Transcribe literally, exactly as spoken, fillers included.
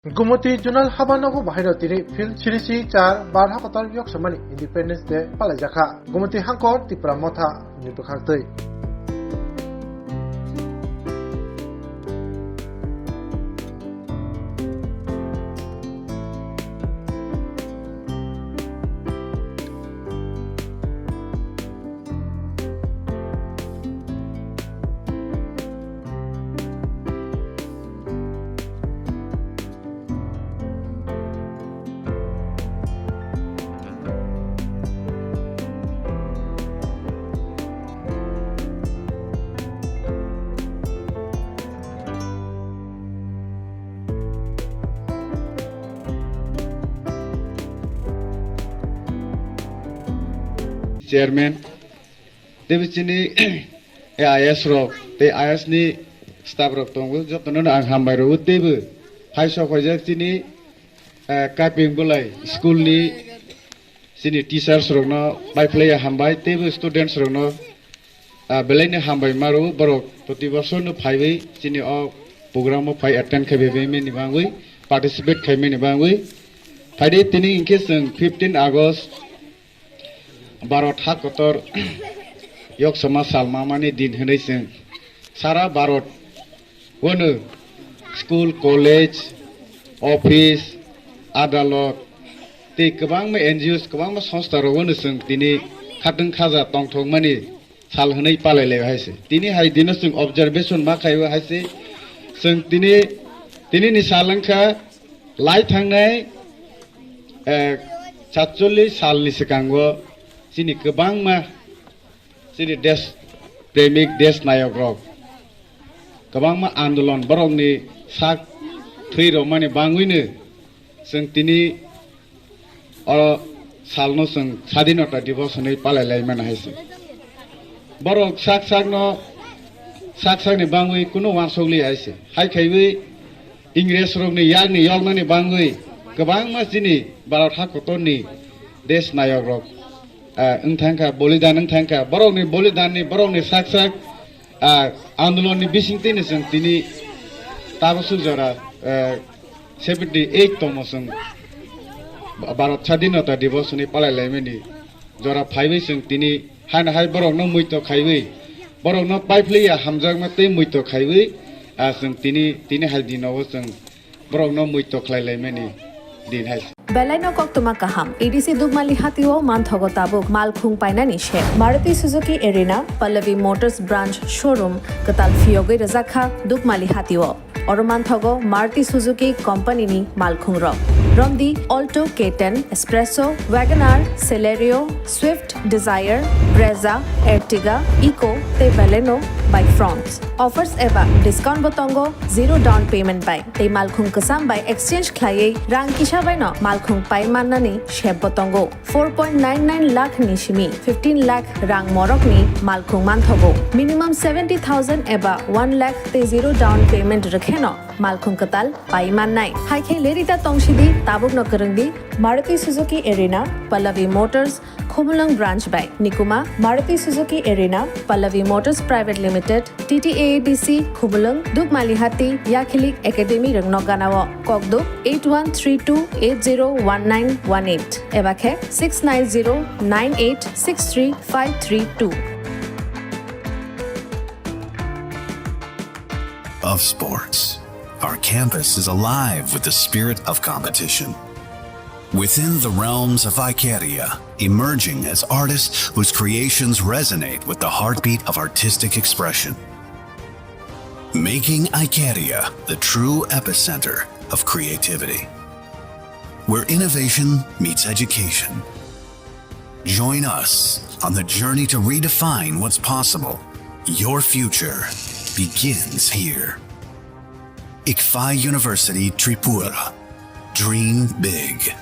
Gumoti Zonal Habanogo bahairok tini Phil Sirisi char bar hakotor yoksamani Independence Day palaijakha. Gumoti Hangkor Tipra Motha ni bwkhaktwi. Chairman, tei chini A I S rok, tei I A S ni staff rok tongo, jotono ang hambai rwo, teibo hai sok hoijak chini, eh, Kaping Bulai school ni chini teachers rokno bai phlaiya hambai, teibo students rokno, ah, belaino hambai maro, borok proti bosor no phaiwi chini o program o phai attend khai bai mani bangwi, participate khai mani bangwi. Phaidi tini hinkhe chwng fifteen August Bharat ha kotor yoksama sal mamani din hinwi chwng sara Bharat wano school, college, office, adalot tei kwbangma N G Os, kwbangma songsta rok wano chwng tini khatwng khaja tongthokmani sal hinwi palai lai hai se. Tini hai dino chwng observation ma khai o hai se. Chwng tini, tini ni sal wngkha lai thangnai, eh, satchollish salni swkango chini kwbangma chini desh premik, desh nayok rok kwbangma andolon borokni sak thwi rwmani bangwino chwng tini o salno chwng Sadinota Divos hwnwi palai lai mano hai se. Borok sak sakno, sak sakni bangwi kunu uansuk li hai se. Hai khaiwi Ingres rokni yakni yoknani bangwi kwbangma chini Bharat ha kotorni desh nayok rok, ah, wng thangkha, bolidan wng thangkha. Borokni bolidanni, borokni sak sak, ah, andolonni bisingtwino chwng tini tabuk suk jora, ah, seventy eight tongmo chwng Bharat Sadinota Divos hwnwi palai laimani jora phaiwi chwng tini haino hai borokno muitok khaiwi, borokno paiphliya hamjakma tei muitok khaiwi, ah, chwng tini, tini hai dinowo chwng borokno muitok khlai laimani din hai. Belaino koktwma kaham, A D C Dukmali hatio manthogo tabuk malkhung painani se. Maruti Suzuki Arena, Pallavi Motors Branch Showroom, kwtal phiyogwi rwjakha Dukmali hatio. Oro manthogo Maruti Suzuki Company ni malkhung rok. Romdi Alto K ten, Espresso, Wagon R, Celerio, Swift, Desire, Brezza, Ertiga, Eeco tei Baleno by Fronx. Offers eba discount bo tongo, zero down payment bai tei malkhung kwcham bai exchange khlaiwi rang kisa bai no malkhung pai mannani sep bo tongo. Four point nine nine lakh ni simi fifteen lakh rang morok ni malkhung manthogo. Minimum seventy thousand eba one lakh tei zero down payment rwkheno malkhung kwtal pai mannai. Hai khe lerita tongsidi, tabukno kwrwngdi Maruti Suzuki Arena, Pallavi Motors, Khumulwng Branch bai. Nikuma, Maruti Suzuki Arena, Pallavi Motors Private Limited, T T A A D C, Khumulwng, Dukmalihati, Yakhilik Academy rwngno ganao. Kokduk eight one three two eight zero one nine one eight eba khe six nine zero nine eight six three five three two. Of sports. Our campus is alive with the spirit of competition. Within the realms of Icaria, emerging as artists whose creations resonate with the heartbeat of artistic expression. Making Icaria the true epicenter of creativity, where innovation meets education. Join us on the journey to redefine what's possible. Your future begins here. ICFAI University Tripura. Dream big.